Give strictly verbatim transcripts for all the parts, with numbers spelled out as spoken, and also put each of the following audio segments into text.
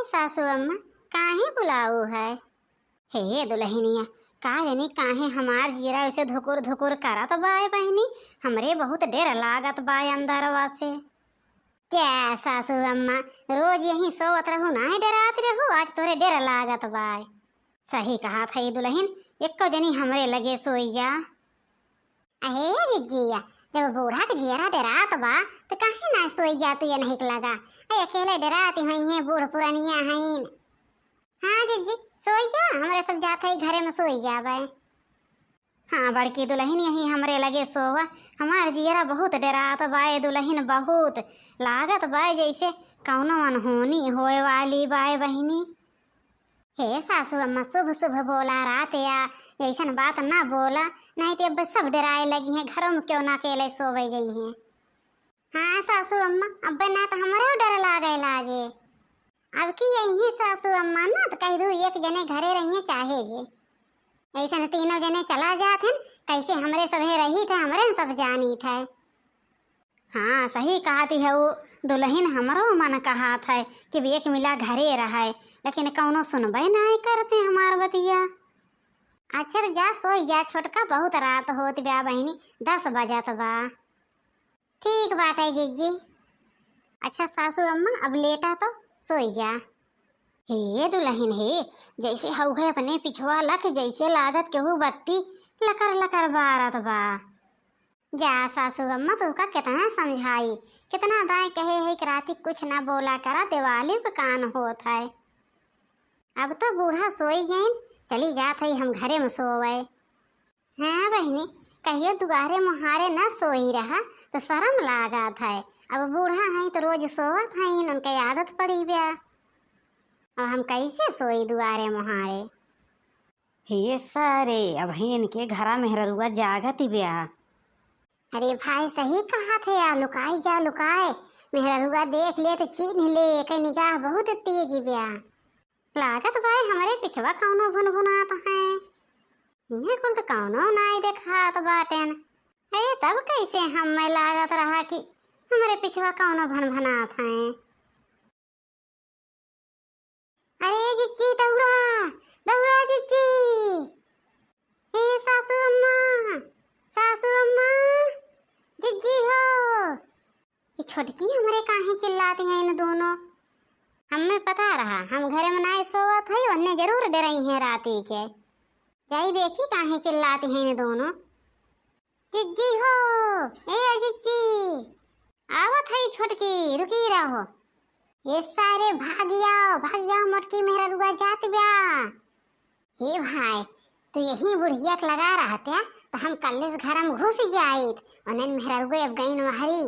सासू अम्मा, काहे बुलाऊ है? हे दुलहिनिया, का जानी काहे हमार जियरा ऐसे धुकुर धुकुर करत बाय बहिनी, हमरे बहुत डेर लागत बाय अंदरवा से। क्या सासू अम्मा, रोज यहीं सोवत रहू, नाहीं डेरात रहू, आज तोरे डेर लागत बाय। सही कहत है दुलहिन, एक्को जनी हमरे लगे सोई जा। अहे जिज्जिया, जब बूढ़ा के जियरा डेरात बा, त काहे ना सोई जा तू ये नहीं लगा? अरे अकेले डेरात ही हैं, बूढ़ पुरनिया हईन। हाँ जिज्जी, सोई जा, हमरे सब जात है घरे में सोई जाबे। हाँ बड़की दुलहिन, यहीं हमरे लगे सोवा, हमार जियरा बहुत डेरात बाय दुलहिन, बहुत लागत बाय जैसे कौनो अनहोनी होए वाली बाय बहिनी। हे सासू अम्मा, शुभ शुभ बोला रात या, ऐसन बात ना बोला, नहीं तो अब सब डेराए लगी हैं, घरों में क्यों ना अकेले सोवे गई हैं। हाँ सासू अम्मा, अब ना तो हमरे डर लागे लागे। अब की यही सासू अम्मा ना तो कह दू एक जने घरे रहिए चाहे जे। ऐसन तीनों जने चला जात हैं, कैसे हमरे सभे रही थे, हमरे न सब जानी थे। हाँ, सही कहती है वो दुलहिन, हमरो मन कहत है कि अब एक मिला घरे रहे, लेकिन कौनो सुनबे नाय करते हमार बतिया। अच्छा त जा सोई जा छोटका, बहुत रात होत बा बहिनी, दस बजत बा। ठीक बाटे जिज्जी। अच्छा सासू अम्मा, अब लेटा तो सोई जा। हे दुलहिन हे, जैसे हउहे अपने पिछवा लख जैसे लागत केहू बत्ती लकर लकर बारत बा। जा सासू अम्मा, तोहका कितना समझाई, कितना दाई कहे है कि राती कुछ ना बोला करा, दिवाली के कान होत है। अब तो बूढ़ा सोई गइन, चली जात है हम घरे में सोवे। हाँ बहिनी, कहियो दुआरे मुहारे ना सोई रहा तो शरम लागत है। अब बूढ़ा है तो रोज सोवत है, उनके आदत पड़ी बा। अब हम कैसे सोई दुआरे मुहारे? हे सारे, अबहिन के घरा मेहररुआ जागत बा। अरे भाई, सही कहत है, आ लुकाई जा लुकाए, मेहररुआ देख ले तो चीन्ह ले, एकर निगाह बहुत तेज बा। लागत भाई हमरे पिछवा कौनो भुनभुनात है, इन्हें कुल तो कौनो नाई देखात बाटेन। ए, तब कैसे हमें लागत रहा कि हमरे पिछवा कौनो भनभनात है? अरे जिज्जी, दौड़ा, दौड़ा जिज्जी। ए सासू अम्मा, सासू अम्मा, जिज्जी हो। ये छोटकी हमरे काहे चिल्लाती हैं इन दोनों? हमें पता रहा, हम घरे में नाय सोवत हई, वन्ने जरूर डरई हैं राती के। जाई देखी काहे चिल्लाती हैं इन दोनों। जिज्जी हो, ए जिज्जी, आवत हई छोटकी, रुकी रहो। ये सारे भाग जाओ, भाग जाओ, मोटकी मेहररुआ जात बा। हे भाई, तू यही बुढ़िया के लगा रहत्या, तो हम कल्ले से घर में घुस जाइत, उन्हें मेहररुआ अब गईन महरी।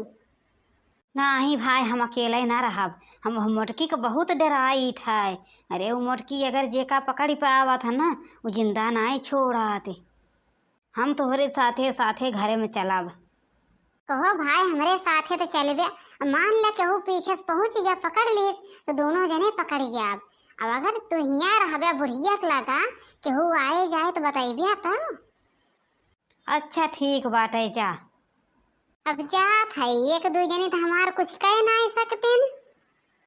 नाही भाई, हम अकेले ना रहब, हम, हम मोटकी के बहुत डराइत है। अरे, वो मोटकी अगर जेका पकड़ पावत है ना, वो जिंदा नाय छोड़त। हम तोहरे साथे साथे घरे में चलब। कहो भाई, हमरे साथे तो चलबे। मान ले केहू पीछे से पहुँच गया, पकड़ लीस, तो दोनों जने पकड़ जाब। अब अगर तू हियाँ रहबे बुढ़िया के लगा, केहू आए जाए तो बतैबे तो। अच्छा ठीक बाटे, जा। अब जात है, एक दू जने तो हमार कुछ कह नाय सकतीन।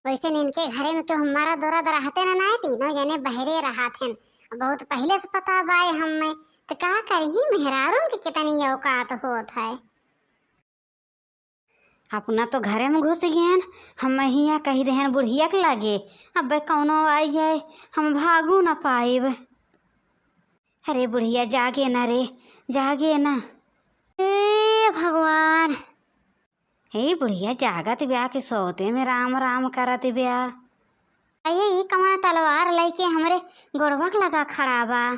वैसे इनके घरे में केहू मरद उरद रहते न नाय, तीनों जने बहरे रहत हैं। बहुत पहले से पता बाय हमें, तो का करी, मेहरारून के कितनी औकात होत है। अपना तो घरे में घुस गएन, हम हियाँ कही देहन बुढ़िया के लागे, अब कौनो आई जाए, हम भागू न पाइब। अरे बुढ़िया, जागे ना रे, जागे ना। ए भगवान, हे बुढ़िया जागत ब्या कि सोते में राम राम करत ब्या। अये, ई कवन तलवार लइके हमरे गोड़वा के लगा खड़ा बा?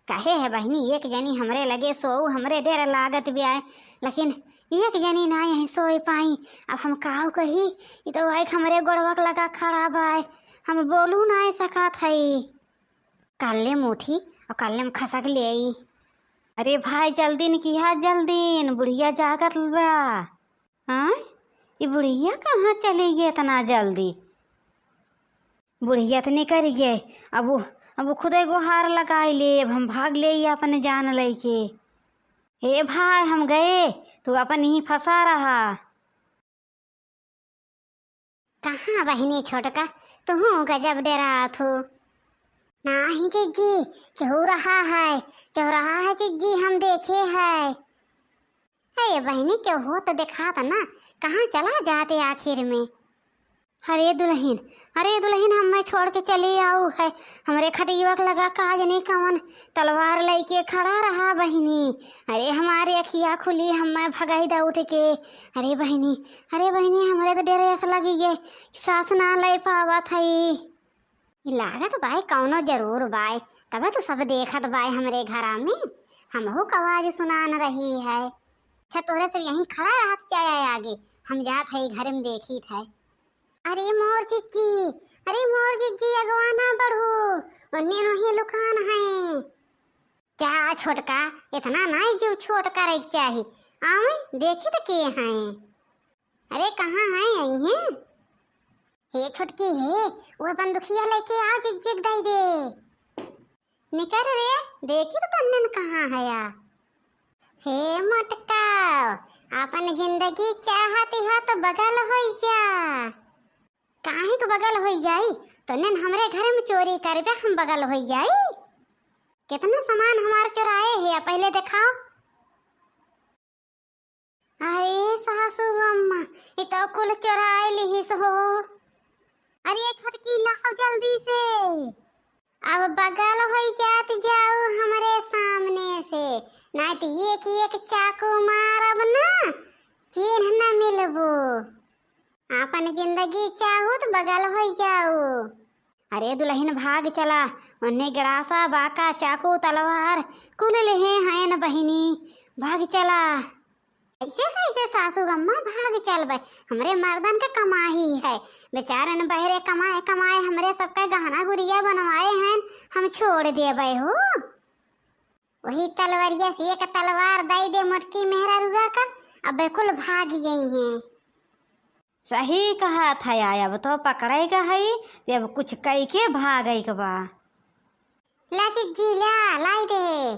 कहे है बहिनी, एक जनी हमरे लगे सोऊ, हमरे डेर लागत ब्या, लेकिन एक जनी ना यहीं सोए पाई। अब हम काऊ कही, ई तो आइक हमरे गोड़वा के लगा खड़ा बा, हम बोलू ना सकत हई। कल्ले में उठी और कल्ले में खसक ले आई। अरे भाई, जल्दी न किहा, जल्दी न, बुढ़िया जागत बा। हाँ, ई बुढ़िया कहाँ चली गई इतना जल्दी? बुढ़िया तो निकल गई, अब वो, अब वो खुदे गुहार लगाई ले, अब हम भाग ले अपने जान लेके। हे भाई, हम गए, तू अपन यहीं फंसा रहा। कहाँ बहिनी छोटका, तुहूँ गजब डेरात हो। नाही जिज्जी, केहू रहा है, केहू रहा है जिज्जी, हम देखे है। हे बहिनी, केहू तो देखात ना, कहाँ चला जाते आखिर में? अरे दुलहिन, अरे दुलहिन, हम्मे छोड़ के चली आऊ है। हमरे खटियवा के लगा का जनी कवन तलवार लइके खड़ा रहा बहिनी। अरे हमारे अखिया खुली, हम्मे भगाई दा उठ के। अरे बहिनी, अरे बहिनी, हमरे तो डरे ऐसा लगी ये सास ना ले पावत हई। ई लागत बाय कौनो जरूर बाय, तबे तो सब देखत बाय हमरे घरा में। हमहू क आवाज सुनान रही है। अच्छा, तोहरे सब यहीं खड़ा रहत जाए आगे, हम जात है घर में देखित है। अरे मोर जिज्जी, अरे मोर जिज्जी, अगवा ना बढ़ू, ओन्ने नोही लुकान है। क्या छोटका, इतना नाई जीव छोट करे के चाही। आवे, देखी त के हैं। अरे कहाँ हैं, आई हैं? हे छोटकी हे, वो बंदुखिया लेके आ, जिज्जी क दई दे। निकर रे, देखी त तन्नन कहाँ है या। हे मोटका, आपन जिंदगी चाहती हो तो बगल होई जा। काहे के बगल होई जाई? तन्नन हमरे घर में चोरी करबे, हम बगल होई जाई? कितना सामान हमार चोराए है, पहले देखाओ। अरे सासू अम्मा, ई तो कुल चोराए लिहिस हो। अरे छोटकी, लाओ जल्दी से। अब बगल होई जात जाऊ हमरे सामने से, नाहीं तो एक एक चाकू मारब ना, चिन्ह न मिलबू। आपन जिंदगी चाहू त बगल होई जाऊ। अरे दुलहिन, भाग चला, ओन्ने गड़ासा, बाका, चाकू, तलवार कुल लेहे हैं न बहिनी, भाग चला। ऐसे कैसे सासू अम्मा, भाग चलबे? हमरे मर्दन के कमाई है, बेचारन बहरे कमाए कमाए हमरे सबका गहना गुरिया बनवाए हैं, हम छोड़ देबे हो। वही तलवरिया से एक तलवार दई दे मोटकी मेहररुआ का, अब कुल भाग गई हैं। सही कहत है, अब तो पकड़े का है, अब कुछ कई के भागे के बा। ला जिज्जी, ला, लाई दे।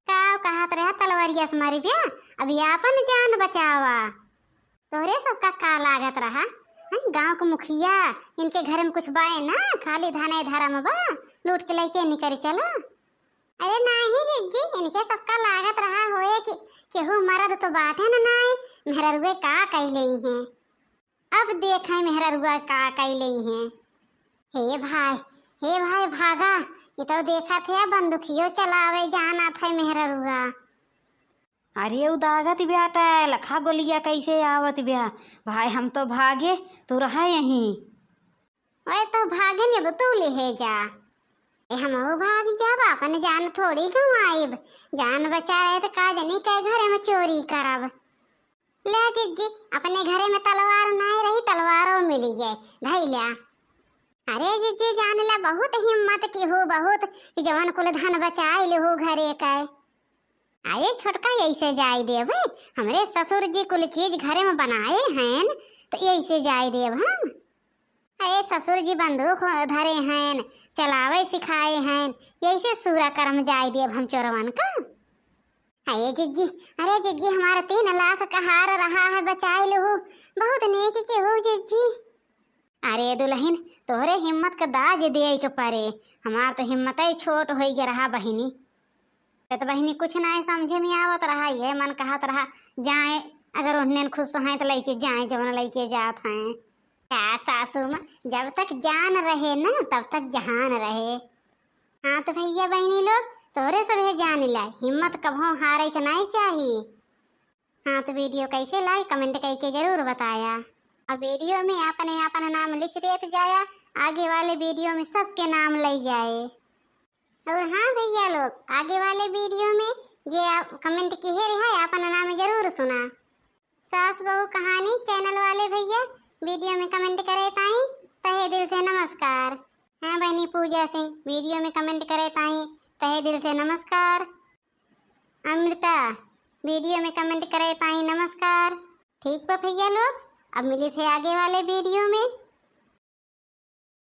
का कहत रहा तलवरिया से मारी बिया, अब ये आपन जान बचावा। तोहरे सबका का लागत रहा, हैं? गाँव के मुखिया, इनके घर में कुछ बाए ना, खाली धने धरम बा, लूट के लेके निकल चला। अरे नाही जिज्जी, इनके सबका लागत रहा होए कि केहू मरद तो बाटे न नाई, मेहररुए का कई लेई हैं। अब देखे मेहररुआ का कई लेई हैं। हे भाई, हे भाई भागा, ये तो देखत है बंदुखियो चलावे जानत है मेहररुआ। अरे उदागत ब्याटा, लखा गोलिया कैसे आवत ब्या? भाई हम तो भागे, तू रहा यहीं। ओए तो भागे ने तू लेहे जा। ए हमहू भाग जाब, अपन जान थोड़ी गंवाइब। जान बचाए त का जनी के घरे में चोरी करब। ले जिज्जी, अपने घरे में तलवार नाई रही, तलवारो मिली जाए, धई ल्या। अरे जिज्जी जान ला बहुत हिम्मत की हो, बहुत, कि जवन कुल धन बचाए लिहू घरे के। अरे छोटका, ऐसे जाए देबे? हमरे ससुर जी कुल चीज घरे में बनाए हैं, तो ऐसे जाए देब हम? अरे ससुर जी बंदूक धरे हैं, चलावे सिखाए हैं, ऐसे सूरा करम जाए देब हम चोरवन का? अरे जिज्जी, अरे जिज्जी, हमारा तीन लाख का हार रहा है, बचाए लहू, बहुत नेक के हो जिज्जी। अरे दुलहिन, तोहरे हिम्मत का दाज देइ के परे, हमार तो हिम्मतइ छोट होइ गे रहा बहिनी। त बहिनी कुछ नाहीं समझे में आवत रहा, ये मन कहत रहा जाए, अगर उन्हन खुश हैं त लइके जाए, जवन लइके जात हैं। का सासू माँ, जब तक जान रहे ना तब तक जहान रहे। हाँ त भइया बहिनी लोग, तोहरे सभे जान ला, हिम्मत कभो हारे के नाहीं चाही। हाँ, त video कैसे लागे comment कइके जरूर बताया। अब video में आपने आपन नाम लिख देत जाया, आगे वाले video में सबके नाम लइ जाए। और हाँ भइया लोग, आगे वाले video में जे आप comment किहे रहा, आपन नाम जरूर सुना। सास बहू कहानी channel वाले भइया video में comment करे ताई तहे दिल से नमस्कार। हाँ बहिनी पूजा सिंह video में comment करे ताई तहे दिल से नमस्कार। अमृता video में comment करे ताई नमस्कार। ठीक बा भइया लोग, अब मिली थे आगे वाले video में।